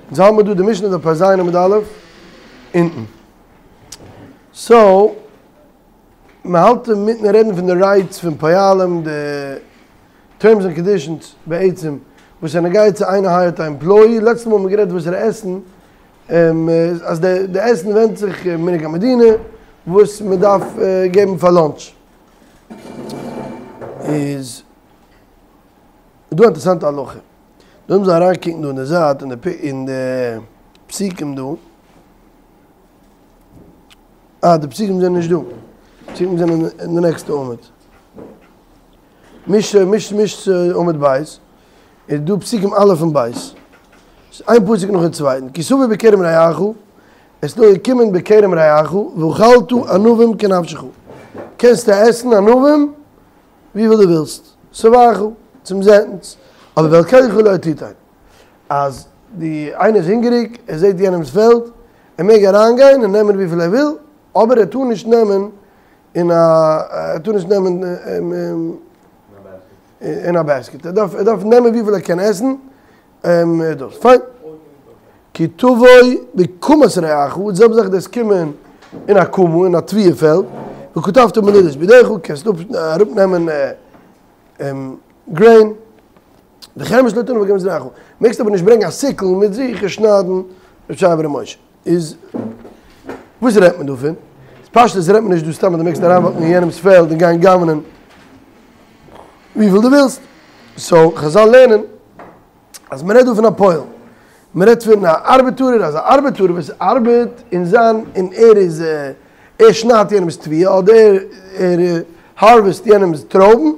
אונז האבן מיר דא די משנה דף פ"ז עמוד א' אונטן. סאו, מען האלט אינמיטן רעדן פון די רייטס פון פועלים, די טערמס ענד קאנדישאנס בעצם וואס איז נוגע צו איינער הייערט א עמפלאי, לעצטע מאל האבן מיר גערעדט וואסערע עסן, אז די עסן ווענדט זיך מנהג המדינה וואס מען דארף געבן פאר לאנטש. איז דא א אינטערעסאנטע הלכה. דא מוז מען אריינקוקן דא אין די זייט אין די אין די פסוקים דא. אה, די פסוקים זענען נישט דא. פסוקים זענען אין די נעקסטע עמוד. מיש מיש מיש עמוד בית. איז דא פסוקים א' און ב'. איין פסוק נאכן צווייטן. כי תבוא בכרם רעך, עס איז דא געקומען בכרם רעך, ואכלת ענבים כנפשך. קענסטו עסן ענבים וויפיל דו ווילסט, שבעך, צום זעטנס, אבער ואל כליך לא תתן. אז די איינער איז הונגעריג, ער זעט יענעמס פעלד, ער מעג אריינגיין און נעמען וויפיל ער וויל, אבער ער טאר נישט נעמען אין א, ער טאר נישט נעמען אין א בעסקעט, ער דארף ער דארף נעמען וויפיל ער קען עסן, דאס פיין. כי תבוא בקמת רעך, די זעלבע זאך דאס קומען אין א קמה, אין א תבואה פעלד, וקטפת מלונות בידך, קענסט אראפ נעמען גרעין, וחרמש לא תנוף בקרמת רעך, מעגסט אבער נישט ברענגען א סיקל מיט זיך און שניידן רב שעיה בר' משה. איז וואס רעדט מען דא פון? פשטות רעדט מען נישט דא סתם אז דו מעגסט אריינוואקן אין יענעמס פעלד און גיין גנב'נען וויפיל דו ווילסט. סאו חזל לערנען אז מען רעדט דא פון א פועל, מען רעדט פון א ארבעטארער, אז א ארבעטארער וואס ארבעט אין זיין און ער איז ער שניידט יענעמס תבואה אדער ער הארוועסט יענעמס טרויבן,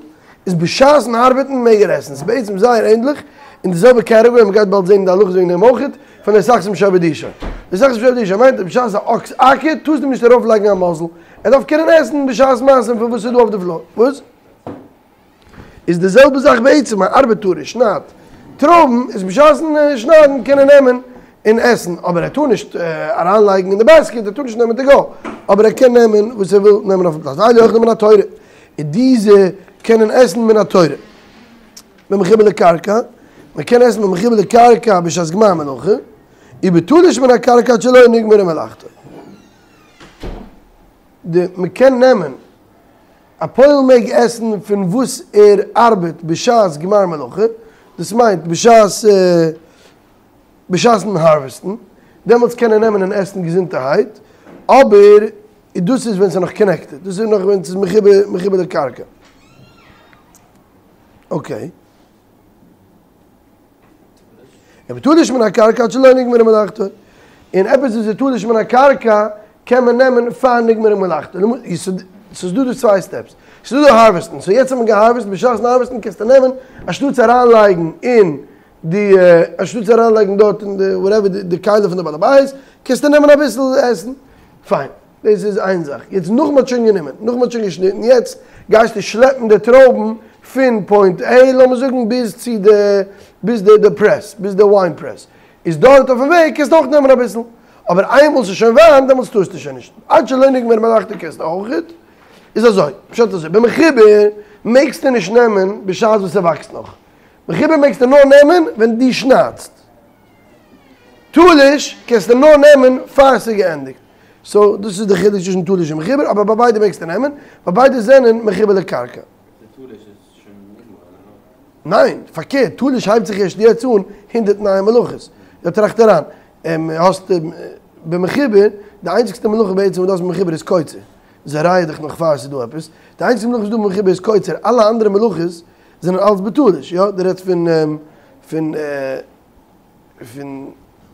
איז בשעת'ן ארבעטן מעג ער עסן, ס'איז בעצם זייער ענדליך, אין די זעלבע קעטעגארי, מען גייט באלד זען די הלכות וועגן דעם אויכעט, פון לא תחסום שור בדישו. לא תחסום שור בדישו מיינט אז בשעת א אקס אקערט טארסטו אים נישט ארויף לייגן א מאזל, ער דארף קענען עסן בשעת מעשה פון וואס איז דא אויף די פלאר. וואס? איז די זעלבע זאך בעצם, א ארבעטארער שניידט טרויבן, איז בשעת'ן שניידן קען ער נעמען און עסן, אבער ער טאר נישט אריינלייגן אין די בעסקעט, ער טאר נישט נעמען טו גאו, אבער ער קען נעמען וואס ער וויל נעמען אויפן פלאץ, ואלו אוכלים מן התורה, און דיזע קענען עסן מן התורה. במחובר לקרקע, מען קען עסן במחובר לקרקע בשעת גמר מלאכה, ובתלוש מן הקרקע עד שלא נגמרה מלאכתו. די מען קען נעמען, א פועל מעג עסן פון וואס ער ארבעט בשעת גמר מלאכה, דאס מיינט בשעת בשעת'ן הארוועסטן, דעמאלטס קען ער נעמען און עסן געזונטערהייט, אבער דאס איז ווען ס'איז נאך קאנעקטעד, דאס איז נאך ווען ס'איז מחובר לקרקע. אקעי. ובתלוש מן הקרקע עד שלא נגמרה מלאכתו. און עפעס וואס איז תלוש מן הקרקע קען מען נעמען פאר נגמרה מלאכתו. ס'איז דא דא צוויי סטעפס. ס'איז דא די הארוועסטן. סאו יעצט האט מען געהארוועסט, בשעת'ן הארוועסטן קענסטו נעמען, אנשטאט צו אריינלייגן אין די, אנשטאט צו אריינלייגן דארט אין די וואטעווער די כלי פון די בעל הבית, קענסטו נעמען אביסל עסן. פיין. דאס איז איין זאך. יעצט נאך מ'האט שוין גענומען, נאך מ'האט שוין געשניטן, יעצט גייסטו שלעפן די טרויבן פון פוינט עי לאמיר זאגן ביז צו די, ביז די די פרעס, ביז די וויין פרעס. איז דארט אויפן וועג קענסטו אויך נעמען אביסל. אבער איינמאל ס'איז שוין וויין דעמאלטס טארסטו שוין נישט. עד שלא נגמרה מלאכתו קענסטו אויכעט. איז אזוי, פשט אזוי, במחובר מעגסטו נישט נעמען בשעת וואס ס'וואקסט נאך. מחובר מעגסטו נאר נעמען ווען דו שניידסט. תלוש קענסטו נאר נעמען פאר ס'איז געענדיגט. סאו דאס איז די חילוק צווישן תלוש און מחובר, אבער ביי ביידע מעגסטו נעמען, ווייל ביידע זענען מחובר לקרקע. די תלוש איז שוין נגמר, ניין, פארקערט, תלוש הייבט זיך ערשט יעצט אן 109 מלאכות. יא טראכט אריין, האסט במחובר, די איינציגסטע מלאכה בעצם וואס דו האסט במחובר איז קוצר. זורע איז דאך נאך פאר ס'איז דא עפעס. די איינציגסטע מלאכה וואס איז דא במחובר איז קוצר, אלע אנדערע מלאכות זענען אלץ בתלוש, יא, דו רעדסט פון פון פון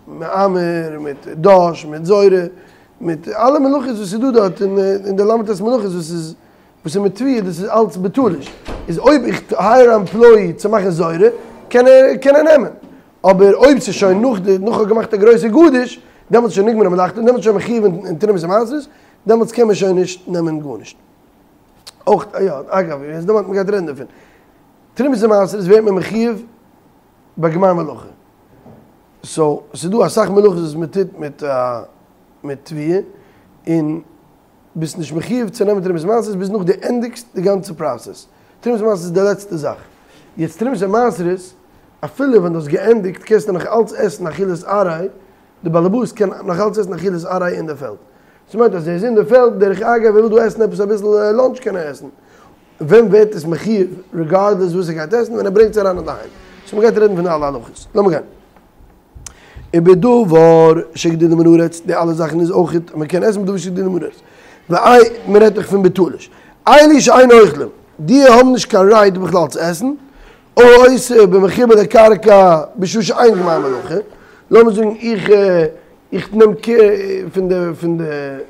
מעמר מיט דש מיט זורה מיט אלע מלאכות וואס איז דא דארט אין די ל"ט מלאכות וואס איז וואס איז מיט תבואה דאס איז אלץ בתלוש, איז אויב איך הייער א עמפלאי צו מאכן זורה קען ער קען ער נעמען, אבער אויב ס'איז שוין נאך די נאך כ'האב געמאכט א גרויסע גדיש דעמאלטס איז שוין נגמרה מלאכתו און דעמאלטס איז שוין מחויב אין תרומות ומעשרות דעמאלטס קען מען שוין נישט נעמען גארנישט. אויך יא אגב יעצט דערמאנט מ'גייט רעדן דערפון. תרומות ומעשרות ווערט מען מחויב ביי גמר מלאכה. סאו ס'איז דא אסאך מלאכות וואס מען טוט מיט מיט תבואה, און ביסט נישט מחויב צו נעמען תרומות ומעשרות ביז נאך דו ענדיגסט די גאנצע פראסעס. תרומות ומעשרות איז די לעצטע זאך. יעצט תרומות ומעשרות. אפילו ווען דו האסט געענדיגט קענסטו נאך אלץ עסן אכילת עראי, די באלעבאס קען נאך אלץ עסן אכילת עראי אין די פעלד. דאס מיינט אז ער איז אין די פעלד, דרך אגב ער וויל דא עסן עפעס אביסל lunch קען ער עסן. ווען ווערט עס מחיוב regardless וואס ער גייט עסן? ווען ער ברענגט עס אריין אינדערהיים. so מ'גייט רעדן פון אלע הלכות. לאמיר גיין. ובדבר שגדולו מן הארץ, די אלע זאכן איז אויך אז מ'קען עסן בדבר שגדולו מן הארץ. ואי, מ'רעדט דאך פון בתלוש. אלו שאין אוכלים, די האבן נישט קיין right בכלל צו עסן, או העושה במחובר לקרקע בשעה שאין גמר מלאכה, לאמיר זאגן איך איך נעם care פון די פון די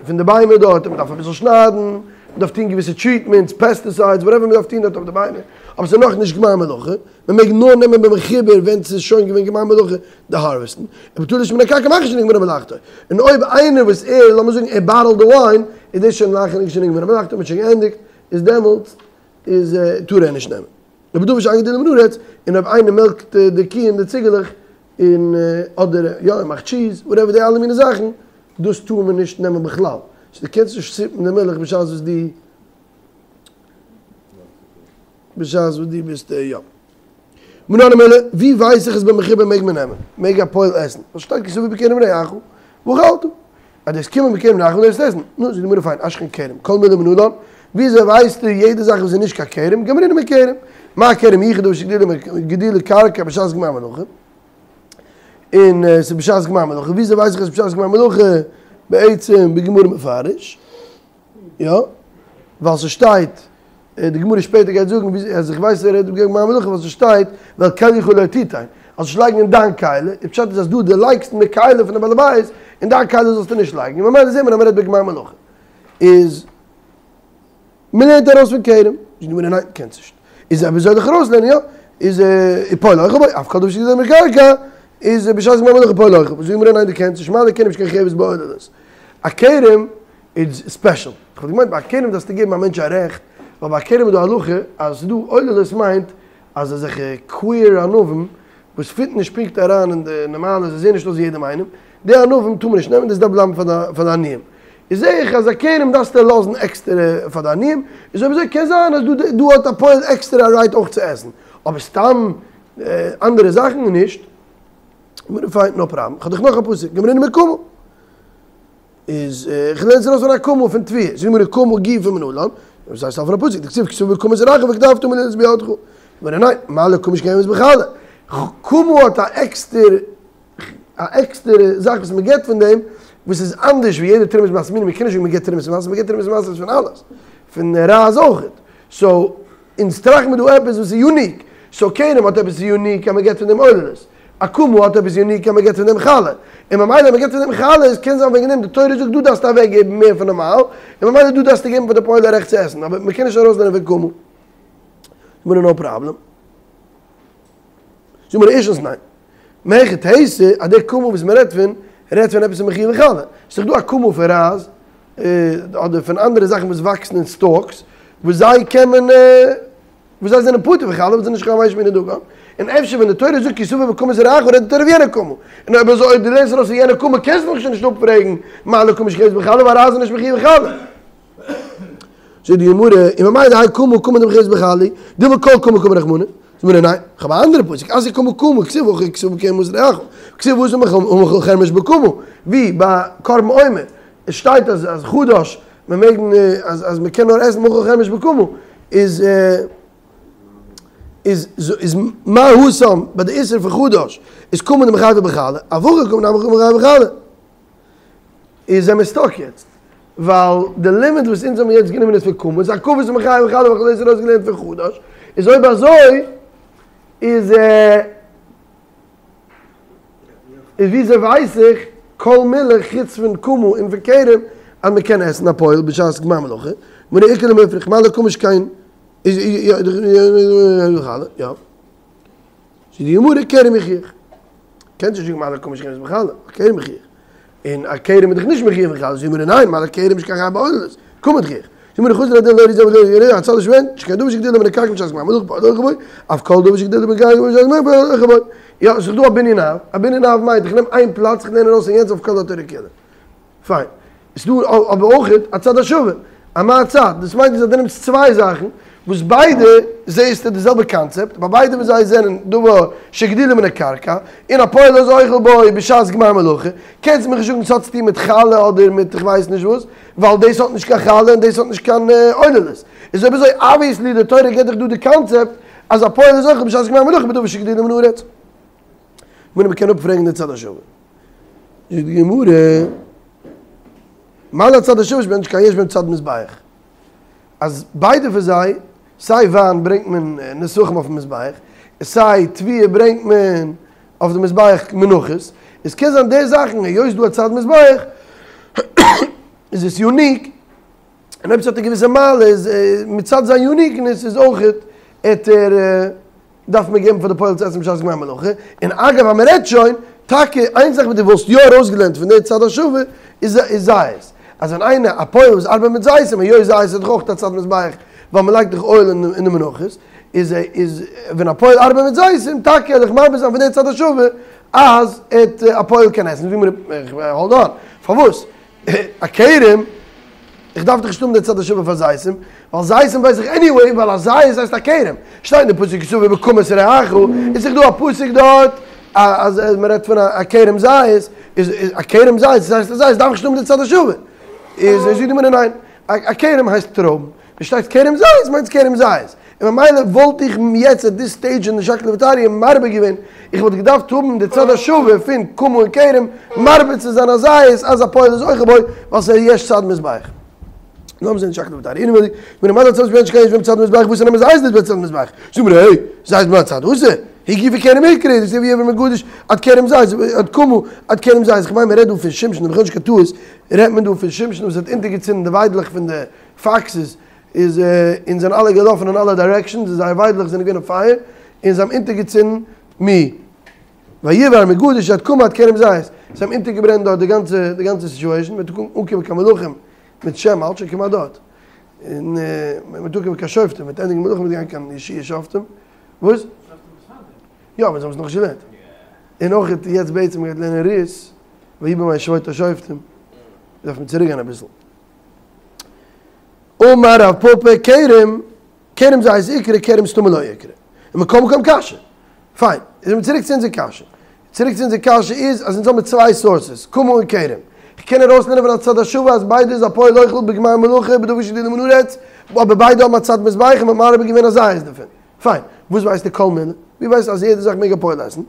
פון די ביימער דארט, מען דארף אביסל שניידן, מען דארף טון געוויסע treatments, pesticides, whatever מען דארף טון דארט אויף די ביימער, אבער ס'איז נאכנישט גמר מלאכה, מען מעג נאר נעמען במחובר ווען ס'איז שוין געווען גמר מלאכה די harvest ן, ובתלוש מן הקרקע מאחר שנגמרה מלאכתו, און אויב איינער וואס ער, לאמיר זאגן ער bottle ט די וויין, איז דאס שוין לאחר שנגמרה מלאכתו, מען האט שוין געענדיגט, איז דעמאלטס איז טאר ער נישט נעמען. ובדבר שאין גדולו מן הארץ, און אויב איינער מעלקט די קי און די ציגעלעך, און אדער יא ער מאכט cheese, whatever די אלע מיני זאכן, דאס טאר מען נישט נעמען בכלל, so דו קענסט נישט sip ן די מילך בשעת וואס דו בשעת וואס דו ביסט יא. מנא הני מילי, ווי ווייס איך אז במחובר מעג מען נעמען? מעג א פועל עסן? ווייל שטייט כי תביא בכרם רעך ואכלת. אז דאס קומען בכרם רעך און דאס עסן. נו, זאגט די גמרא פיין, אשכחן כרם, כל מילי מנלן, וויאזוי ווייסטו יעדע זאך וואס איז נישט קיין כרם, גמרינן מכרם. מה כרם יחוד דבר שגידולו קרקע בשעת גמר מלאכה. און ס'איז בשעת גמר מלאכה, וויאזוי ווייס איך אז בשעת גמר מלאכה? בעצם בגמרא מפרש. יא, ווייל ס'שטייט, די גמרא שפעטער גייט זאגן ווי אז איך ווייס ער רעדט בגמר מלאכה ווייל ס'שטייט ואל כליך לא תתן, אז נישט לייגן אין דיין כלי, די פשט איז אז דא די לייגסט אין די כלי פון די בעל הבית, אין דיין כלי זאלסטו נישט לייגן, און ממילא זעט מען אז מ'רעדט בגמר מלאכה. איז מ'לערנט ארויס פון כרם, זאגט די גמרא ניין קענסט נישט. איז אויב אזוי זאל איך ארויסלערנען יא, איז ופועל אוכל בו, אף כל דבר שגידולו מן הקרקע, איז בשעת גמר מלאכה פועל אוכל בו, זאגט די גמרא ניין דו קענסט נישט, מה לכרם שכן חייבת בעוללות. א כרם איז special. איך וואלט געמיינט ביי א כרם דארפסטו געבן א מענטש א רעכט, ווייל ביי א כרם איז דא א הלכה אז ס'איז דא עוללות מיינט אז אזעלכע קוויר ענבים וואס fit ן נישט פונקט אריין אין די נארמאלע זיי זעען נישט אויס ווי יעדעם איינעם, די ענבים טאר מען נישט נעמען דאס דארף בלייבן פאר די עניים. איז זעה איך אז א כרם דארפסטו לאזן עקסטערע פאר די עניים, איז אויב אזוי קען זיין אז דא דא האט א פועל עקסטערע א right אויך צו עסן, אבער סתם אנדערע זאכן נישט. פיין no problem. כ'האב דאך נאך א פסוק, גמרינן מקמה. איז איך לערן עס ארויס פון א קמה פון תבואה, זאגט די גמרא קמה גופא מנלן, וואס הייסט אויף א פסוק, דכתיב כי תביא בקמה זרעך והקטפת מלואת בידך, גמרא ניין, מה לקמה שכן חייבת בחלה, קמה האט א עקסטער א עקסטערע זאך וואס מען געבט פון דעם, וואס איז אנדערש ווי יעדע תרומות מעשרות מינים, מען קען נישט זאגן מען געבט תרומות מעשרות, מען געבט תרומות מעשרות פון אלעס, פון רייז אויכעט, so אונז טראכט מיר דא עפעס וואס איז unique, so כרם האט עפעס unique אז מען געבט פון דעם עוללות. א קמה האט עפעס unique אז מען געבט פון דעם חלה, און ממילא מען געבט פון דעם חלה איז קען זיין וועגן דעם די תורה זאגט דא דארפסטו אוועק געבן מער פון נארמאל, און ממילא דא דארפסטו געבן פאר די פועל א רעכט צו עסן, אבער מען קען נישט ארויסלערנען פון קמה. זאג מיר no problem. זאג מיר ערשטנס ניין. מהיכי תיתי אז די קמה וואס מען רעדט פון, רעדט פון עפעס מחויב אין חלה. ס'איז דאך דא א קמה פון רייז, אדער פון אנדערע זאכן וואס וואקסן אין stalks, וואס זיי קען מען. וואס זיי זענען פטור פון חלה וואס זענען נישט קיין מי מיני דגן, און אפשר ווען די תורה זאגט כי תביא בקמה זרעך רעדט די תורה אויף יענע קמה, און אויב אזוי אויב דו לערנסט ארויס פון יענע קמה קענסטו מיך שוין נישט אפפרעגן מה לקמה שכן חייבת בחלה ווייל רייז איז נישט מחויב בחלה. זאגט די גמרא, און ממילא האי קמה קמה דמחויבת בחלה, דילמא כל קמה קמה רחמנא, זאגט די גמרא ניין, איך האב א אנדערע פסוק, אתיא קמה קמה, כתיב הכא כי תביא בקמה זרעך, כתיב התם המאכל חרמש בקמה, ווי ביי קרבן עומר, עס שטייט אז אז חדש מען מעג אז אז מען קען נאר עסן מאכל חרמש בקמה איז איז איז מה התם ביי די איסור פון חדש איז קמה דמיחייבא בחלה אף הכא קמה נמי מיחייבא בחלה איז זעמיר stuck יעצט ווייל די לימוד וואס אונז האבן יעצט גענומען איז פון קמה איז עכבה איז מחייב בחלה ווייל דאס איז ארויסגעלערנט פון חדש איז אויב אזוי איז איז וויאזוי ווייס איך כל מילי חוץ פון קמה און פון כרם אז מען קען עסן א פועל בשעת גמר מלאכה? גמרא איכא למיפרך מה לקמה שכן איז יא יא זאגט די גמרא כרם יוכיח קענסט נישט זאגן מה לקמה שכן חייבת בחלה כרם יוכיח און א כרם איז דאך נישט מחויב אין חלה, זאגט די גמרא ניין, מה לכרם שכן חייב בעוללות, קמה תוכיח. זאגט די גמרא חזר הדין לא רזי ולא ירא, הצד השווה, שכן דבר שגדולו מן הקרקע בשעת גמר מלאכה פועל אוכל בו, אף כל דבר שגדולו מן הקרקע בשעת גמר פועל אוכל בו. יא, ס'איז דא א בנין אב, א בנין אב מיינט איך נעם איין פלאץ איך לערן ארויס און יענץ אויף כל התורה כולה. פיין. ס'איז דא אבער אויך א צד השווה, א מה הצד, דאס מיינט אז דו נעמסט צוויי זאכן. וואס ביידע זעהסטו די זעלבע קאנצעפט, ביי ביידע וואס זיי זענען דבר שגידולו מן הקרקע, און הפועל איז אוכל בו בשעת גמר מלאכה, קענסט מיך נישט זאגן ס'האט צוטון מיט חלה אדער מיט כ'ווייס נישט וואס, ווייל דאס האט נישט קיין חלה און דאס האט נישט קיין עוללות. איז אויב אזוי אבוויעסלי די תורה געבט דיך דא די קאנצעפט אז הפועל איז אוכל בשעת גמר מלאכה בדבר שגידולו מן הארץ. גמרא מ'קען אפפרעגן די צד השווה. זאגט די גמרא, מה להצד השווה שכן יש בהם צד מזבח. אז ביידע פון זיי, סיי וויין ברענגט מען נסכים אויפן מזבח, סיי תבואה ברענגט מען אויף די מזבח מנחות, איז קען זיין די זאכן היות דא א צד מזבח איז עס unique, און אויב ס'האט א געוויסע מעלה איז מצד זיין uniqueness איז אויכעט עט ער דארף מען געבן פאר די פועל צו עסן בשעת גמר מלאכה, און אגב אז מען רעדט שוין, טאקע איין זאך וואס דו וואלסט יא ארויסגעלערנט פון די צד השווה איז איז זית, אז ווען איינער א פועל וואס ארבעט מיט זיתים היות זית איז דאך אויך א צד מזבח ווייל מען לייגט דאך oil אין די מנחות, איז איז ווען א פועל ארבעט מיט זיתים טאקע וועל איך מרבה זיין פון די צד השווה אז עט א פועל קען עסן, ווי מיר האלד אן, פארוואס? א כרם, איך דארף דאך נישט האבן די צד השווה פאר זיתים, ווייל זיתים ווייס איך anyway, ווייל א זית הייסט א כרם. שטייט אין די פסוק כי תביא בקמת רעך, איז דאך דא א פסוק דארט אז מען רעדט פון א כרם זית, איז א כרם זית, דאס הייסט א זית, דארף איך נישט האבן די צד השווה. איז זאגט די גמרא ניין, א כרם הייסט טרויבן, ווען שטייט כרם זית מיינט עס כרם זית. און ממילא וואלט איך יעצט at this stage אין די שקלא וטריא מרבה געווען, איך וואלט געדארפט האבן די צד השווה פון קמה און כרם מרבה צו זיין א זית אז הפועל איז אוכל בו ווייל ס'איז יש צד מזבח. לאמיר זען שקלא וטריא אינעווייניג, ווען אמרת צד שבין שכן יש בהם צד מזבח וואס איז נאמר זית נישט בצד מזבח? זאג מיר העי, זית במה צד אסור? הא גופא כרם איקרי, דכתיב ויבער מגדיש עד כרם זית, עד קמה עד כרם זית, כ'מיין מ'רעדט דא פון שמשון, אויב כ'האב נישט קיין טעות רעדט מען דא פון שמשון וואס האט אונטערגעצינדן די וויידלעך פון די foxes, איז און זענען אלע געלאפן אין אלע directions און זייער וויידלעך זענען געווען אויף פייער און זיי האבן אונטערגעצינדן מי ויבער מגדיש עד קמה עד כרם זית זיי האבן אונטערגעברענט דארט די גאנצע די גאנצע situation מ'וועט אנקומען קיין מלכים מיט שם האלט שוין כמעט דארט און מ'וועט אנקומען קיין שופטים מ'וועט ענדיגן מלכים מ'וועט גיין קיין יהושע שופטים וואס? יא אבער זיי האבן עס נאכנישט געלערנט און אויך יעצט בעצם מ'גייט לערנען רות ויהי בימי שפוט השופטים דארף מען צוריק גיין אביסל. אמר רב פפא כרם, כרם זית איקרי כרם סתמא לא איקרי. ומכל מקום קשיא. פיין, איז מיר צוריק צו אונזער קשיא. צוריק צו אונזער קשיא איז אז אונז האבן צוויי sources, קמה און כרם. איך קען ארויסלערנען פון א צד השווה אז ביידע איז הפועל אוכל בגמר מלאכה בדבר שגידולו מן הארץ, אבער ביידע האבן א צד מזבח און מ'האט מרבה געווען א זית דערפון. פיין, וואס ווייסטו כל מילי? ווי ווייסטו אז יעדע זאך מעג א פועל עסן?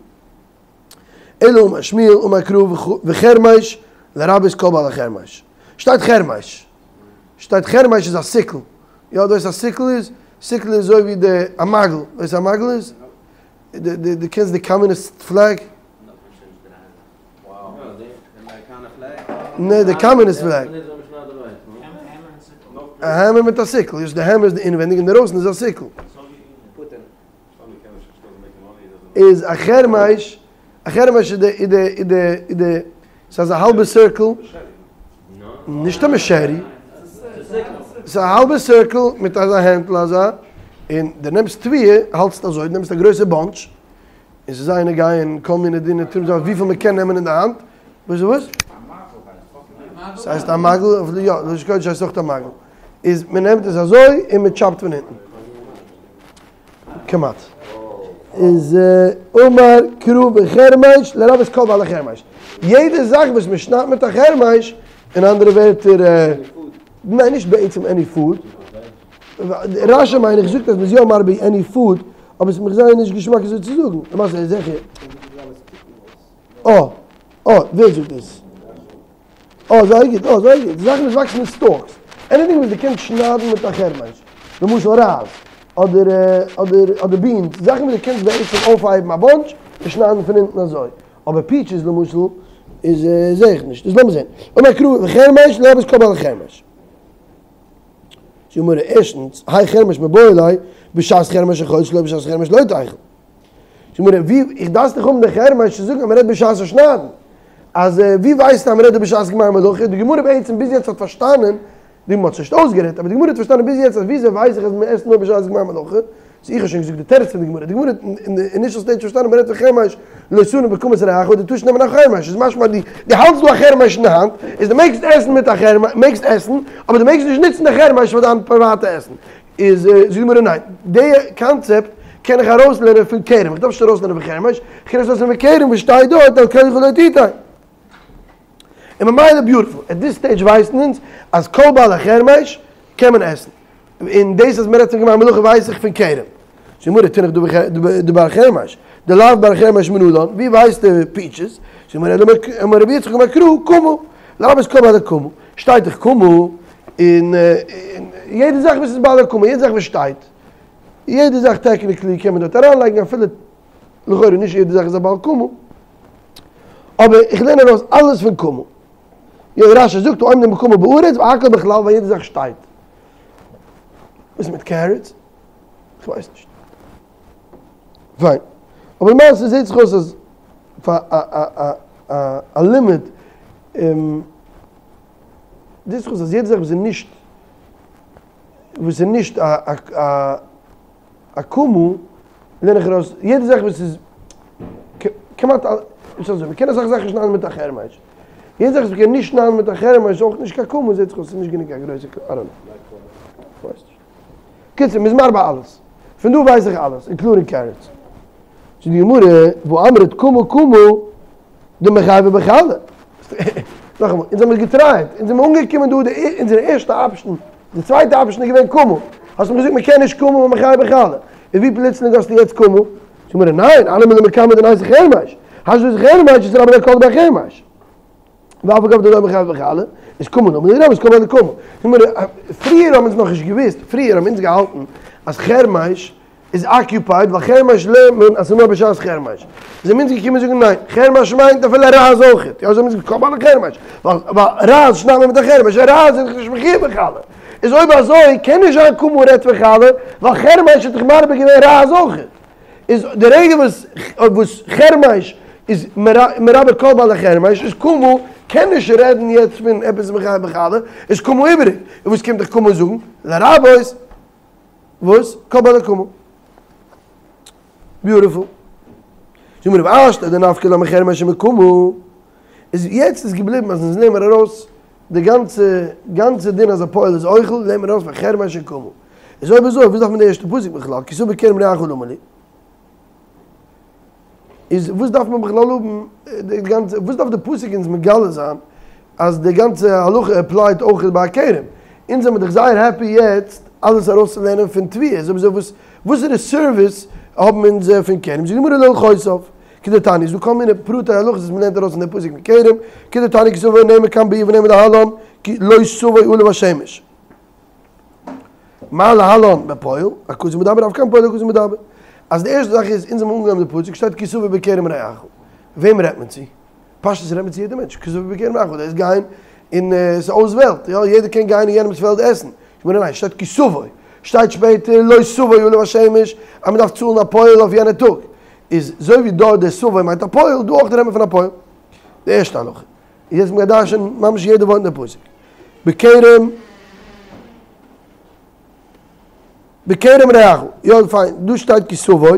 אלא אמר שמואל אמר קרא וחרמש לרבות כל בעלי חרמש. שטייט חרמש. שטייט חרמש איז א sickle. יא דו ווייסט א sickle איז? sickle איז אזוי ווי די א מאגל. ווייסט א מאגל איז? די די קענסט די communist flag? נע די communist flag. א hammer מיט א sickle. די hammer איז די אינווענדיג און אינדערויסן איז א sickle. איז א חרמש, א חרמש איז די איז די איז די איז די ס'איז אזא האלבע circle, נישט א machete, ס'איז א האלבע circle מיט אזא handle אזא, און די נעמסט תבואה, האלטסט אזוי, די נעמסט א גרויסע bunch, און ס'איז זייער נוגע אין כל מיני דיני תרומות וויפיל מ'קען נעמען אין די האנט, וואס איז וואס? ס'הייסט א מגל, יא, לשון קודש הייסט אויך א מגל, איז מ'נעמט עס אזוי און מ'טשאפט פון אונטן. כמעט. איז אמר קרא וחרמש לרבות כל בעלי חרמש. יעדע זאך וואס מען שניידט מיט א חרמש, אין אנדערע ווערטער, ניין נישט בעצם any food, רש"י מיין איך זאגט אז מען איז יא מרבה any food, אבער עס איז מיך זייער נישט געשמאק אזוי צו זאגן, למעשה איז זיכער. אה, אה, ווער זאגט דאס? אה, זייער גוט, אה, זייער גוט. די זאכן וואס וואקסן אין stalks. Anything וואס דו קענסט שניידן מיט א חרמש. למשל רייז, אדער, אדער, אדער beans. זאכן וואס דו קענסט בעצם אויפהייבן א bunch און שניידן פון אונטן אזוי. אבער peaches למשל, איז זעה איך נישט. איז לאמיר זען. אמר קרא וחרמש לרבות כל בעלי חרמש. זאגט די גמרא, ערשטנס, האי חרמש מיבעי ליה, בשעת חרמש אכול שלא בשעת חרמש לא תאכל. זאגט די גמרא, ווי, איך דארף דאך האבן די חרמש צו זאגן אז מ'רעדט בשעת שניידן. אז ווי ווייסטו אז מ'רעדט דא בשעת גמר מלאכה? די גמרא בעצם ביז יעצט האט פארשטאנען, די גמרא האט עס נישט אויסגערעדט, אבער די גמרא האט פארשטאנען ביז יעצט אז וויאזוי ווייס איך אז מ'עסט נאר בשעת גמר מלאכה? סאו איך האב שוין געזאגט די תירוץ פון די גמרא, די גמרא האט אין די initial stage פארשטאנען מ'רעדט פון חרמש לא תלין בקמת רעך, דו טארסט נעמען א חרמש, איז משמע אז דו האלטסט דא א חרמש אין די האנט, איז דו מעגסט עסן מיט א חרמש, מעגסט עסן, אבער דו מעגסט נישט נוצן די חרמש פאר דיין פריוואטע עסן. איז זאגט די גמרא ניין, די קאנצעפט קען איך ארויסלערנען פון כרם, איך דארף נישט ארויסלערנען פון חרמש, איך קען עס ארויסלערנען פון כרם וואס שטייט דארט על קליך לא תיתן. און ממילא ביוטיפול, עט דיס סטעידזש ווייסן אונז אז כל בעלי חרמש קען מען עסן, און דאס אז מען רעדט פון גמר מלאכה ווייס איך פון כרם. זאגט די גמרא תינח דבר חרמש, דלאו בר חרמש מנלן, ווי ווייסטו פיטשעס? זאגט די גמרא אלא אמר רבי יצחק אמר קרא קמה, לרבות כל בעלי קמה, שטייט דאך קמה, און יעדע זאך וואס איז בעלי קמה, יעדע זאך וואס שטייט, יעדע זאך טעקניקלי קען מען דארט אריינלייגן אפילו לכאורה נישט יעדע זאך איז א בעל קמה, אבער איך לערן ארויס אלעס פון קמה. יא רשי זאגט העומדים בקמה בארץ והכל בכלל ווייל יעדע זאך שטייט. וואס איז מיט קערעטס? איך ווייס נישט. פיין. אבער למעשה זעט זיך אויס אז פאר א א א א לימוד זעט זיך אויס אז יעדע זאך וואס איז נישט וואס איז נישט א א א קמה לערן איך ארויס יעדע זאך וואס איז כמעט נישט אזוי, מ'קען אסאך זאכן שניידן מיט א חרמש, יעדע זאך וואס מ'קען נישט שניידן מיט א חרמש איז אויך נישט קיין קמה, זעט זיך אויס ס'איז נישט גענוג א גרויסע I don't know. כ'ווייס נישט. קיצור, מ'איז מרבה אלעס. פון דא ווייס איך אלעס, אינקלודינג קערעטס. זאגט די גמרא, והא אמרת קמה קמה דמחייבא בחלה. נאכאמאל, אונז האמיר געטרייט, אונז זעמיר אנגעקומען דא, די אונזערע ערשטע option, די צווייטע option איז געווען קמה, האסט מיר געזאגט מ'קען נישט קמה מחייב בחלה, און ווי פלוצלינג האסטו יעצט קמה? זאגט די גמרא, ניין, אלמה למקמי דנייתי חרמש, השתא דאתי חרמש איז לרבות כל דבר חרמש. ואף על גב דלא מחייב בחלה, איז קמה למה לי לרבות כל בעי קמה. זאגט די גמרא, פריער האבן אונז נאכנישט געוואוסט, פריער האבן אונז געהאלטן אז חרמש איז occupied ווייל חרמש לערנט מען אז ס'איז נאר בשעת חרמש. זענען אונז געקומען זאגן ניין, חרמש מיינט אפילו רייז אויכעט. יא זיי האבן אונז געקאלט בעלי חרמש. ווייל רייז שניידט מען מיט א חרמש, און רייז איז דאך נישט מחויב בחלה. איז אויב אזוי קען נישט זיין קמה רעדט פון חלה, ווייל חרמש האט דאך מרבה געווען רייז אויכעט. איז די רגע וואס וואס חרמש איז מרבה כל בעלי חרמש איז קמה קען נישט רעדן יעצט פון עפעס מחייב בחלה, איז קמה איבעריג. און וואס קומט דיך קמה זאגן? לרבות. וואס? כל בעלי קמה. ביוטיפול. זאג מיר והשתא דנפקא לן מחרמש ומקמה. איז יעצט איז געבליבן אז אונז נעמען ארויס די גאנצע גאנצע דין אז א פועל איז אוכל נעמען מיר ארויס פון חרמש און קמה. איז אויב אזוי וואס דארף מען די ערשטע פסוק בכלל? כי תבוא בכרם רעך למה לי. איז וואס דארף מען בכלל האבן די גאנצע, וואס דארף די פסוק אונז מגלה זיין אז די גאנצע הלכה apply ט אויך ביי א כרם? אונז זעמיר דאך זייער happy יעצט אלעס ארויסצולערנען פון תבואה, איז אויב אזוי וואס וואסערע service האבן אונז פון כרם? זאגט די גמרא להלכותיו, כדתניא, איז דא כל מיני פרטי הלכות וואס מ'לערנט ארויס פון די פסוק פון כרם, כדתניא כי תבוא נאמר כאן בעיר ונאמר להלן כי לא תבוא עליו השמש. מה להלן בפועל, הכתוב מדבר אף כאן בפועל הכתוב מדבר. אז די ערשטע זאך איז, אונז האבן אנגעהויבן די פסוק, שטייט כי תבוא בכרם רעך. וועם רעדט מען צו? פשטות רעדט מען צו יעדע מענטש, כי תבוא בכרם רעך, דאס איז גיין אין ס'איז אויס וועלט, יא, יעדער קען גיין אין יענעמ'ס פעלד עסן. איך מיין ניין, שטייט כי תבוא, שטייט שפעטער לא תבוא עליו השמש, אז מ'דארף צאלן א פועל אויף יענע טאג. איז אזוי ווי דארט די תבוא מיינט א פועל, דא אויך רעדט מען פון א פועל. די ערשטע הלכה. יעצט מ'גייט דרש'ענען ממש יעדע ווארט אין די פסוק. בכרם בכרם רעך, יא פיין, דא שטייט כי תבוא,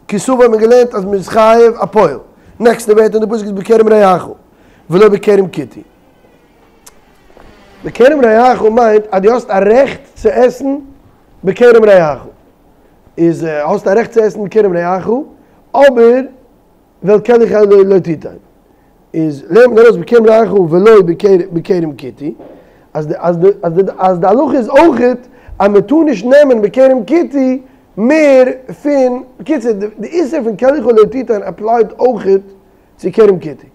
כי תבוא האט מען געלערנט אז מ'איז חייב א פועל, נעקסטע ווערטער אין די פסוק איז בכרם רעך, ולא בכרם כותי. בכרם רעך מיינט אז דו האסט א רעכט צו עסן בכרם רעך, איז האסט א רעכט צו עסן בכרם רעך, אבער ואל כליך לא תתן. איז לערנט מען ארויס בכרם רעך ולא בכרם כותי, אז די אז די אז די אז די הלכה איז אויכעט אז מען טאר נישט נעמען בכרם כותי מער פון, בקיצור די איסור פון כליך לא תתן apply ט אויכעט צו כרם כותי.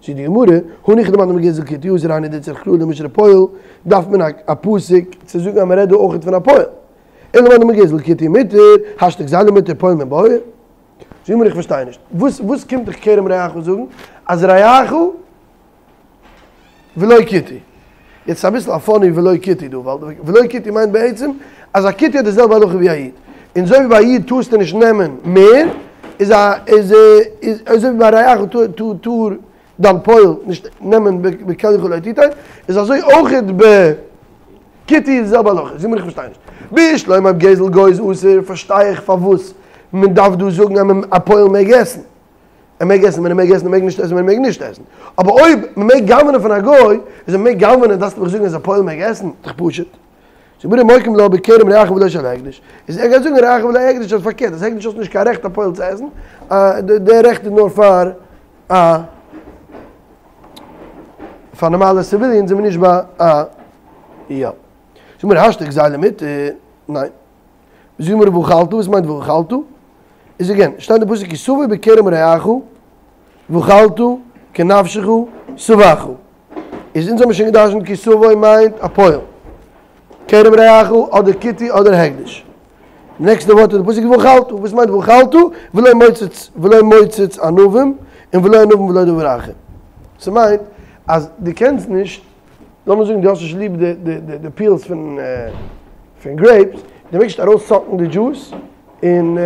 זאגט די גמרא, הניחא למאן דאמר גזל כותי אסור היינו דצריך קרא למשרי פועל, דארף מען א פסוק צו זאגן אז מען רעדט דא אויכעט פון א פועל. אלא למאן דאמר גזל כותי מותר, השתא גזילה מותר פועל מיבעיא. זאג מיר איך פארשטיי נישט, וואס וואס קומט דיך כרם רעך זאגן אז רעך ולא כותי? יעצט איז אביסל א funny ולא כותי דא, ווייל ולא כותי מיינט בעצם אז א כותי האט די זעלבע הלכה ווי א איד, און אזוי ווי ביי א איד טארסטו נישט נעמען מער, איז א איז איז אזוי ווי ביי רעך טאר טאר דיין פועל נישט נעמען בכליך לא תתן, איז אזוי אויכעט בכותי איז די זעלבע הלכה, זאג מיר איך פארשטיי נישט. בשלמא אויב גזל גוי איז אסור פארשטיי איך פארוואס מען דארף דא זאגן אז א פועל מעג עסן, ער מעג עסן ווען ער מעג עסן, ער מעג נישט עסן ווען ער מעג נישט עסן, אבער אויב מען מעג גנב'נען פון א גוי, איז מען מעג גנב'נען דארפסטו מיך זאגן אז א פועל מעג עסן? דאך פשוט. זאגט די גמרא מוקים לה בכרם רעך ולא של הקדש, איז ער גייט זאגן רעך ולא הקדש אז פארקערט אז הקדש האסט נישט קיין רעכט א פועל צו עסן, די רעכט איז נאר פאר א פאר נארמאלע סיוויליענס און נישט ביי א יא. זאגט די גמרא השתא גזילה מותר, ניין. זאגט די גמרא ואכלת, וואס מיינט ואכלת? איז אגעין, שטייט אין פסוק כי תבוא בכרם רעך ואכלת כי נפשך שבחה. איז אונז האבן שוין געדרשנט כי תבוא מיינט א פועל. כרם רעך אדער כותי אדער הקדש. נעקסטע ווארט אין די פסוק ואכלת, וואס מיינט ואכלת? ולא מוצץ ולא מוצץ ענבים און ולא ענבים ולא דבר אחר. ס'מיינט אז דו קענסט נישט, לאמיר זאגן דו האסט נישט ליב די די די פיעלס פון פון גרעיפס, דו מעגסט נישט ארויססאקן די דזשוס און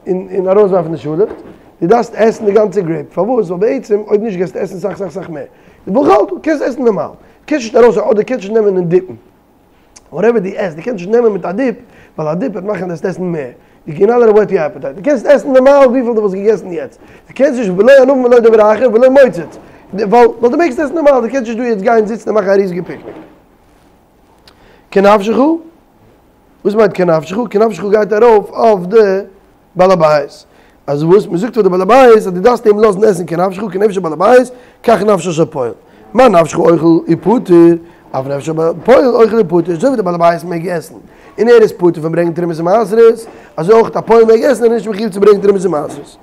און ארויסווארפן די שאלעכץ, דו דארפסט עסן די גאנצע גרעיפ, פארוואס? ווייל בעצם אויב נישט גייסטו עסן סאך סאך סאך מער. ואכלת, קענסט עסן נארמאל, קענסט נישט ארויס אדער קענסט נישט נעמען און דיפן. וואטעווער דו עסט, דו קענסט נישט נעמען מיט א דיפ, ווייל א דיפ וועט מאכן דו זאלסט עסן מער. יו קען נאט וועט יור אפעטייט. דו קענסט עסן נארמאל וויפיל דו וואלסט געגעסן יעצט. דו קענסט נישט ולא ענבים ולא דבר אחר ולא מוצץ. ווייל דו מעגסט עסן נארמאל, דו קענסט נישט דא יעצט גיין זיצן און מאכן א ריזיגע פיקניק. כנפשך? וואס מיינט כנפשך? כנפשך גייט ארויף אויף די בעל הבית. אז וואס? מען זאגט פאר די בעל הבית אז דו דארפסט אים לאזן עסן כנפשך, כנפש בעל הבית, כך נפשו של פועל. מה נפשך אוכל ופטור, אף נפש פועל אוכל ופטור, אזוי ווי די בעל הבית מעג עסן און ער איז פטור פון ברענגען תרומות ומעשרות, אזוי אויך א פועל מעג עסן און איז נישט מחויב צו ברענגען תרומות ומעשרות.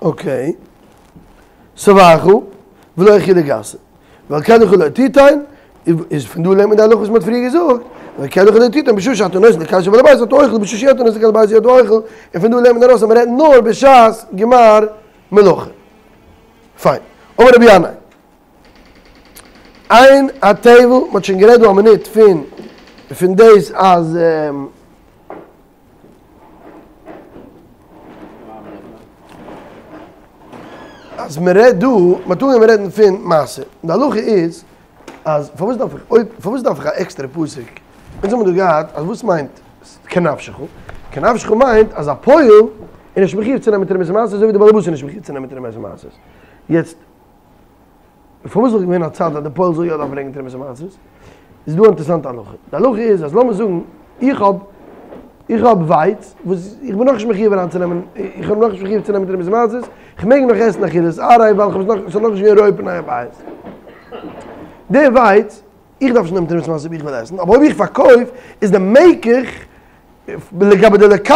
אקעי. שבעך, ולא אכילה גסה. ועל כליך לא תיתן, איז פון דא לערנט מען די הלכה וואס מען האט פריער געזאגט, ועל כליך לא תיתן בשעה שאתה נותן לכלי של בעל הבית אתה אוכל בשעה שאי אתה נותן לכלי הבית אי אתה אוכל, און פון דא לערנט מען ארויס אז מען רעדט נאר בשעת גמר מלאכה. פיין. אמר רבי ינאי. אין הטבל, מען האט שוין גערעדט דא א מינוט פון פון דאס אז. אז מען רעדט דא, מען האט אנגעהויבן רעדן פון מעשר, די הלכה איז אז פארוואס דארף איך, אויב, פארוואס דארף איך א עקסטערע פסוק, אונז האבן דא געהאט אז וואס מיינט כנפשך, כנפשך מיינט אז א פועל איז נישט מחיוב צו נעמען תרומות ומעשר אזוי ווי די בעל הבית איז נישט מחיוב צו נעמען תרומות ומעשר, יעצט פארוואס זאל געווען א צד אז די פועל זאל יא דארפן ברענגען תרומות ומעשרות? איז דא א אינטערעסאנטע הלכה. די הלכה איז אז לאמיר זאגן איך האב איך האב ווייץ וואס איך בין נאכנישט מחיוב אריינצונעמען איך בין נאכנישט מחיוב צו נעמען תרומות ומעשרות, איך מעג נאך עסן אכילת עראי ווייל איך האב עס נאך ס'איז נאכנישט געווען רואה פני הבית. די ווייץ, איך דארף נישט נעמען תרומות ומעשרות אויב איך וויל עסן, אבער אויב איך פארקויף איז די מקח לגבי די לוקח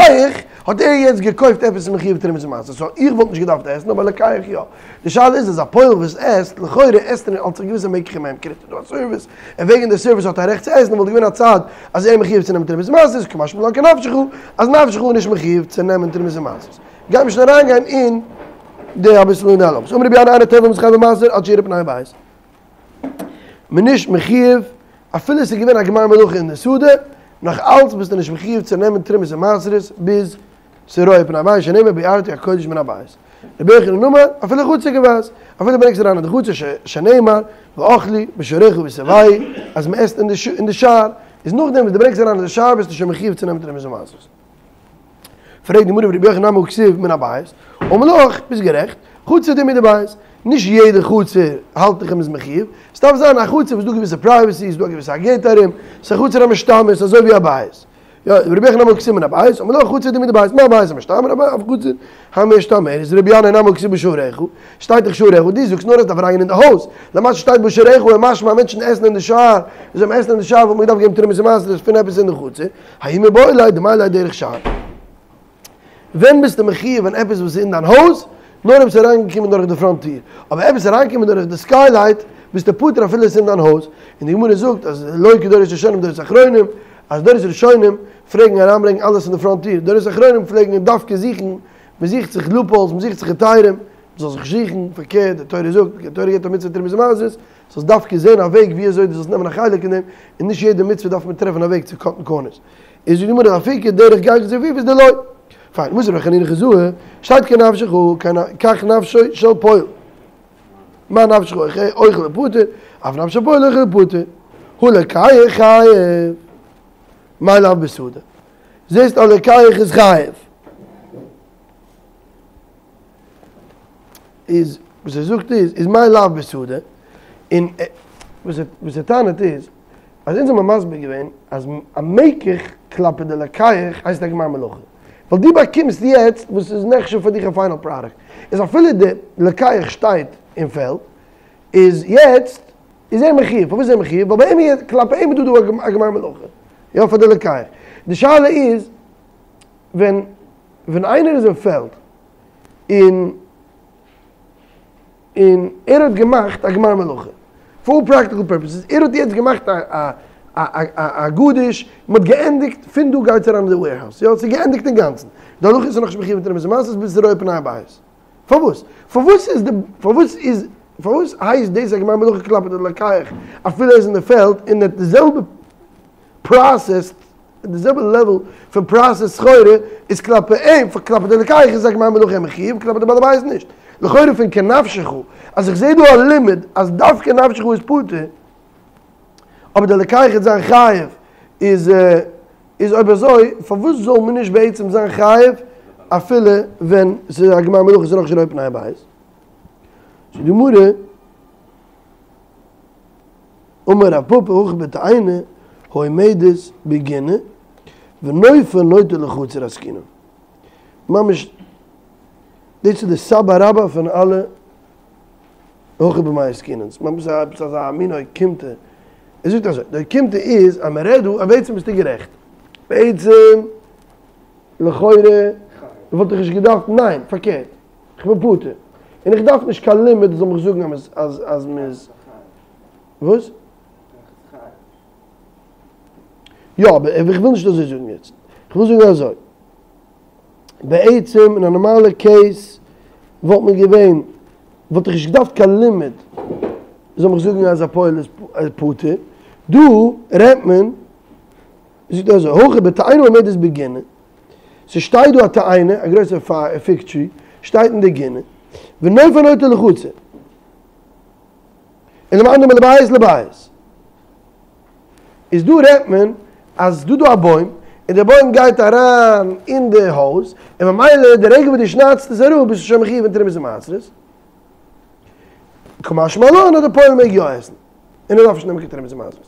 האט ער יעצט געקויפט עפעס מחויב תרומות ומעשרות, סאו איך וואלט נישט געדארפט עסן אבער לוקח יא. די שאלה איז אז א פועל וואס עסט, לכאורה עסט ער אלס א געוויסע מקח וממכר, איז דא א סערוויס, און וועגן די סערוויס האט ער רעכט צו עסן, וואלט געווען א צד אז ער איז מחויב צו נעמען תרומות ומעשרות, קא משמע לן כנפשך, אז נפשך איז נישט מחויב צו נעמען תרומות ומעשרות. גיימיר שוין אריינגיין אין די אביסל אין די הלכות. אמר רבי ינאי אין הטבל מתחייב במעשר עד שיראה פני הבית. מען נישט מחיוב, אפילו עס איז געווען א גמר מלאכה אין די שדה, נאך אלץ ביסטו נישט מחיוב צו נעמען תרומות און מעשרות ביז ס'איז רואה פני הבית שנאמר ביארתי הקודש מן הבית. רבי יוחנן אמר, אפילו חצר כבית, אפילו ברענגסט אריין אין די חצר שנאמר ואכלו בשעריך ושבעו, אז מען עסט אין די שער, איז נאכדעם וואס דו ברענגסט אריין אין די שער ביסטו שוין מחיוב צו נעמען תרומות און מעשרות. פרעגט די גמרא ורבי יוחנן נמי הא כתיב מן הבית, אמר לך, ביסט גערעכט, חצר דומיא דבית, נישט יעדע חצר האלט איך מ'איז מחיוב, ס'דארף זיין א חצר וואס דא געוויסע פרייוועסי, ס'דא א געוויסע א געיט ארום, ס'איז א חצר המשתמר, ס'איז אזוי ווי א בית. יא, ורבי יוחנן נמי הא כתיב מן הבית, אמר לך חצר דומיא דבית, מה בית המשתמר, אף חצר המשתמרת, רבי ינאי נמי הא כתיב בשעריך, שטייט דאך שעריך, דו זאגסט נאר אז דארף אריינגיין אין די הויז, למעשה שטייט בשעריך און משמע מענטשן עסן אין די שער, וויאזוי מ'עסט אין די שער וואלט מען געדארפט געבן תרומות ומעשרות פון עפעס אין די חצר. ההוא מיבעי ליה דמעלי דרך שער. ווען ביסטו מחיוב ווען עפעס וואס איז אין דיין הויז, נאר אויב ס'איז אריינגעקומען דורך די פראנט טיר, אבער עפעס אריינקומען דורך די סקיילייט ביסטו פטור אפילו עס איז אין דיין הויז, און די גמרא זאגט אז לא כדורות ראשונים דורות אחרונים, אז דורות ראשונים פלעגן אריינברענגן אלעס אין די פראנט טיר, דורות אחרונים פלעגן דווקא זוכן, מען זוכט זיך לופהאלס, מען זוכט זיך היתרים, מען זאל זיך נישט זוכן, פארקערט די תורה זאגט, די תורה געבט א מצוה תרומות ומעשרות, זאלסט דווקא זען א וועג ווי אזוי דו זאלסט נעמען א חלק אין דעם, און נישט יעדע מצוה דארף מען טרעפן א וועג צו קאטן קארנערס. איז זאגט די גמרא לאפוקי דרך גיחון זפיפית דלא. פיין, מתיב רבי חנינא חוזאי, שטייט כנפשך, כך נפשו של פועל. מה נפשך אוכל ופטור, אף נפשו פועל אוכל ופטור. הא לוקח חייב, מאי לאו בשדה. זעסט א לוקח איז חייב. איז וואס ער זאגט איז, איז מאי לאו בשדה, און וואס ער וואס ער טענה'ט איז, אז אונז האבן מיר מסביר געווען אז א מקח כלפי די לוקח הייסט א גמר מלאכה, ווייל דו באקומסט יעצט וואס איז נחשב פאר דיך א פיינעל פראדוקט, איז אפילו די לוקח שטייט אין פעלד, איז יעצט איז ער מחיוב, פארוואס איז ער מחיוב? ווייל ביי אים איז כלפי אים איז דא דא א גמר מלאכה, יא פאר די לוקח. די שאלה איז ווען ווען איינער איז אין פעלד און און ער האט געמאכט א גמר מלאכה, פאר אלל פראקטיקל פערפעסעס, ער האט יעצט געמאכט א א א א א גדיש, מען האט געענדיגט, פון דא גייט עס אריין אין די וועירהאוז, יא ס'איז געענדיגט אינגאנצן, די הלכה איז ס'איז נאכנישט מחיוב מיט תרומות ומעשרות ביז ס'איז רואה פני הבית. פארוואס? פארוואס איז די פארוואס איז פארוואס הייסט דאס א גמר מלאכה כלפי די לוקח אפילו ער איז אין די פעלד און ער האט די זעלבע פראסעס די זעלבע לעוועל פון פראסעס סחורה איז כלפי אים כלפי די לוקח איז א גמר מלאכה מחיוב כלפי די בעל הבית נישט לכאורה פון כנפשך אז איך זעה דא א לימוד אז דווקא נפשך איז פטור אבער די לוקח וועט זיין חייב איז איז אויב אזוי פארוואס זאל מען נישט בעצם זיין חייב אפילו ווען ס'איז א גמר מלאכה ס'איז נאכנישט רואה פני הבית? זאגט די גמרא, אמר רב פפא הכא בתאנה העומדת בגינה ונופה נוטה לחצר עסקינן. ממש דאס איז די סבא רבא פון אלע הכא במאי עסקינן, ס'איז ממש עפעס אזא מין אוקימתא. ער זאגט אזוי, די אוקימתא איז אז מען רעדט דא, אז בעצם ביסטו גערעכט. בעצם, לכאורה, וואלט איך נישט געדארפט, ניין, פארקערט, איך בין פטור. און איך דארף נישט קיין לימוד זאל מיך זאגן אז אז אז מען איז, וואס? יא, אבער איך וויל נישט אזוי זאגן יעצט. איך וויל זאגן אזוי. בעצם אין א נארמאלע קעיס וואלט מען געווען, וואלט איך נישט געדארפט קיין לימוד זאל מיך זאגן אז א פועל איז פטור, דא רעדט מען, זאגט ער אזוי, הכא בתאנה העומדת בגינה, ס'שטייט דא א תאנה, א גרויסע פיג טרי, שטייט אין די גינה, ונופה נוטה לחצר, און למאן דאמר לבית לבית. איז דא רעדט מען אז ס'דא דא א בוים, און די בוים גייט אריין אין די הויז, און ממילא די רגע וואס דו שניידסט עס אראפ ביסטו שוין מחיוב אין תרומות ומעשרות. קא משמע לן אז די פועל מעג יא עסן, און ער דארף נישט נעמען קיין תרומות ומעשרות.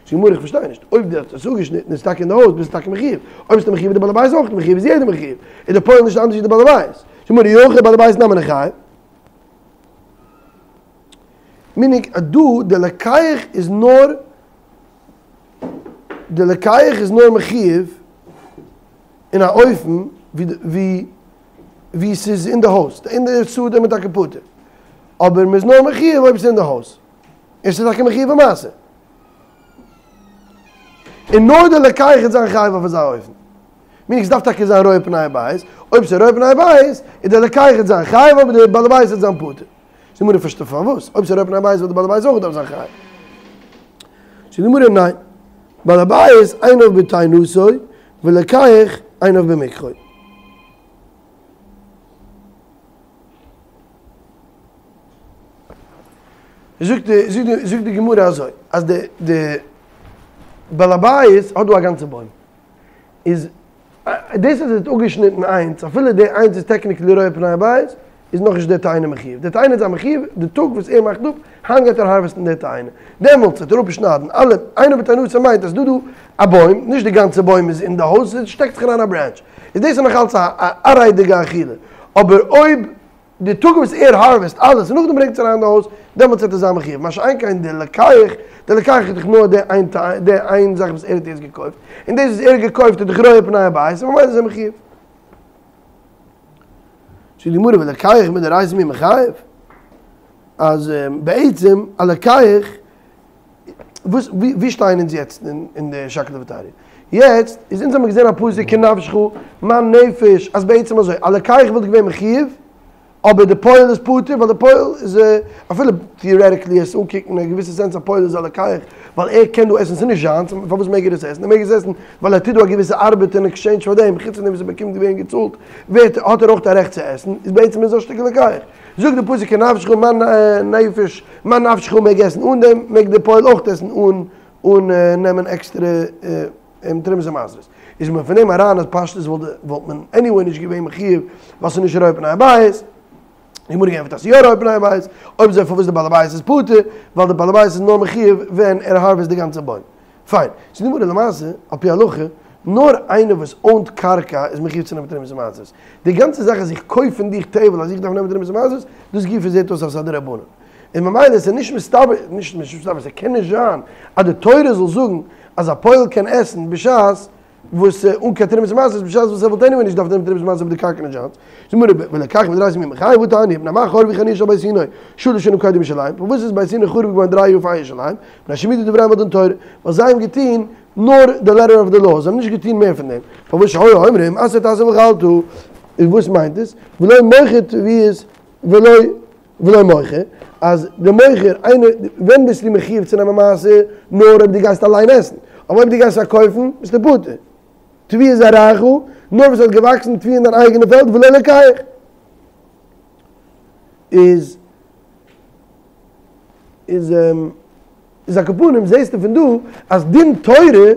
זאגט די גמרא איך פארשטיי נישט, אויב דו האסט עס אפגעשניטן איז טאקע אין די הויז ביסטו טאקע מחיוב, אויב ביסטו מחיוב איז די בעל הבית אויך מחיוב, איז יעדער מחיוב, איז די פועל נישט אנדערש ווי די בעל הבית. זאגט די גמרא אי הכי בעל הבית נמי ניחייב. מינינג אז דא די לוקח איז נאר די לוקח איז נאר מחיוב אין א אופן ווי ווי ס'איז אין די הויז, אין די שדה איז מען טאקע פטור, אבער מ'איז נאר מחיוב אויב ס'איז אין די הויז, און ס'איז טאקע מחיוב במעשר. און נאר די לוקח וועט זיין חייב אויף אזא אופן. מינינג ס'דארף טאקע זיין רואה פני הבית, אויב ס'איז רואה פני הבית איז די לוקח וועט זיין חייב אבער די בעל הבית וועט זיין פטור. זאגט די גמרא פארשטיי פארוואס, אויב ס'איז רואה פני הבית וואלט די בעל הבית אויך געדארפט זיין חייב. זאגט די גמרא ניין, בעל הבית עיניו בתאנתו ולוקח עיניו במקחו. זאגט די זאגט די גמרא אזוי, אז די די בעל הבית האט דא א גאנצע בוים, איז דאס אז ער האט אפגעשניטן איינס, אפילו די איינס איז טעקניקלי רואה פני הבית, איז נאכנישט די תאנה מחיוב. די תאנה וועט זיין מחיוב די טאג וואס ער מאכט אפ, היינט גייט ער הארוועסטן די תאנה. דעמאלטס וועט ער אפשניידן אלע, עיניו בתאנתו מיינט אז ס'דא דא א בוים, נישט די גאנצע בוים איז אין די הויז, עס שטעקט זיך אריין א ברענטש. איז דאס איז נאך אלץ א עראי'דיגע אכילה. אבער אויב די טאג וואס ער הארוועסט אלעס און נאכדעם ברענגט עס אריין אין די הויז, דעמאלטס וועט ער זיין מחיוב, מה שאין כן די לוקח, די לוקח איז דאך נאר די איין די איין זאך וואס ער האט יעצט געקויפט, און דאס וואס ער האט געקויפט איז דאך רואה פני הבית, און ממילא איז ער מחיוב. זאגט די גמרא ולוקח מדאורייתא מי מיחייב, אז בעצם א לוקח וואס ווי שטייען אונז יעצט אין די שקלא וטריא? יעצט איז אונז האבן געזען א פסוק כי נפשך מה נפש אז בעצם אזוי א לוקח וואלט געווען מחיוב אבער די פועל איז פטור ווייל די פועל איז אפילו טעארעטיקלי עס אנקוקן אין א געוויסע סענס א פועל איז א לוקח ווייל ער קען דא עסן ס'איז נישט זיינס פארוואס מעג ער עס עסן? ער מעג עס עסן ווייל ער טוט דא א געוויסע ארבעט אין עקסטשעינדזש פאר דעם חוץ פון דעם וואס ער באקומט געווען געצאלט ווערט האט ער אויך א רעכט צו עסן איז בעצם איז ער א שטיקל לוקח זאגט די פסוק כי נפשך מה נפש, מה נפשך מעג עסן אן דעם, מעג די פועל אויך עסן אן אן נעמען עקסטערע תרומות ומעשרות. איז מען פון דעם אריין אז פשטות וואלט וואלט מען עניוועי נישט געווען מחיוב ווייל ס'איז נישט רואה פני הבית. די גמרא געענטפערט אז ס'איז יא רואה פני הבית, אויב אזוי פארוואס די בעל הבית איז פטור, ווייל די בעל הבית איז נאר מחיוב ווען ער הארוועסט די גאנצע בוים. פיין, זאגט די גמרא למעשה, על פי הלכה, נאר איינער וואס own ט קרקע איז מחיוב צו נעמען תרומות ומעשרות. די גאנצע זאך אז איך קויף פון דיך טבל אז איך דארף נעמען תרומות ומעשרות, דאס גופא זעט אויס אז ס'איז א דרבנן. און ממילא איז נישט מסתבר, נישט מסתבר, ס'קען נישט זיין אז די תורה זאל זאגן אז א פועל קען עסן בשעת וואס אן קיין תרומות ומעשרות בשעת וואס ער וואלט anyway נישט דארפן נעמען תרומות ומעשרות אויב די קרקע נישט זיינס. זאגט די גמרא ולוקח מדאורייתא מי מחייב והא תניא מפני מה חרבו חנויות של בית ינאי שלש שנים קודם ירושלים פארוואס איז בית ינאי חרוב געווארן דריי יאר פאר ירושלים מפני שהעמידו דבריהם על דין תורה ווייל זיי האבן געטון נאר די letter of the law זיי האבן נישט געטון מער פון דעם פארוואס שהיו אומרים עשר תעשר ואכלת איז וואס מיינט עס ולא מוכר תבואות ולא ולא מוכר, אז די מוכר, איינער, ווען ביסטו מחיוב צו נעמען מעשר? נאר אויב דו גייסט אליין עסן, אבער אויב דו גייסט פארקויפן, ביסטו פטור. תבואת זרעך, נאר וואס האט געוואקסן תבואה אין דיין אייגענע פעלד, ולא לוקח. איז, איז. איז על כל פנים זעסטו פון דא אז דין תורה,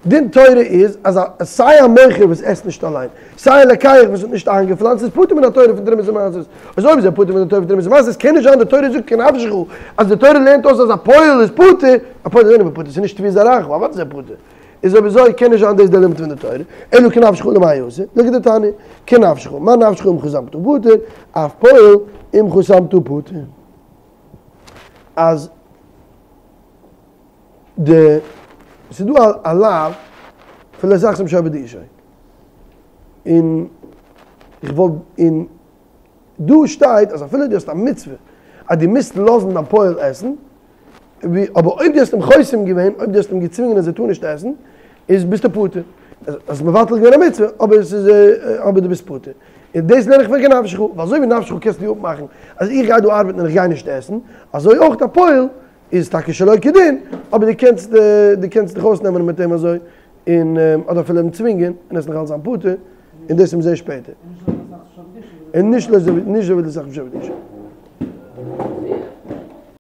דין תורה איז אז א סיי א מוכר וואס עסט נישט אליין, סיי א לוקח וואס האט נישט איינגעפלאנצט איז פטור מן התורה פון תרומות ומעשרות. אז אויב איז ער פטור מן התורה פון תרומות ומעשרות קען נישט זיין די תורה זאגט כנפשך אז די תורה לערנט אויס אז א פועל איז פטור, א פועל איז אינעם פטור, ס'איז נישט תבואת זרעך, אוודאי איז ער פטור. איז אויב אזוי קען נישט זיין דאס די לימוד פון די תורה, אלא כנפשך למאי אתא, לכדתניא, כנפשך, מה נפשך אם חתמת פטור, אף פועל אם חתמת פטור. אז די ס'איז דא א לאו פון לא תחסום שור בדישו, און איך וואלט און דא שטייט אז אפילו דו האסט א מצוה אז דו מוזט לאזן דיין פועל עסן, אבער אויב דו האסט אים חוסם געווען, אויב דו האסט אים געצווינגען אז ער טאר נישט עסן, איז ביסטו פטור. האסט מבטל געווען א מצוה, אבער עס איז אבער דו ביסט פטור. און דאס לערן איך פון כנפשך, ווייל אזוי ווי נפשך קענסטו אפמאכן אז איך גיי דא ארבעטן און איך גיי נישט עסן, אזוי אויך א פועל איז טאקע שלא כדין, אבער דו קענסט דו קענסט דיך אויסנעמען מיט אים אזוי, און אדער אפילו אים צווינגען, און עס נאך אלץ זיין פטור, און דאס וועט מען זען שפעטער. און נישט אזוי ווי לא תחסום שור בדישו.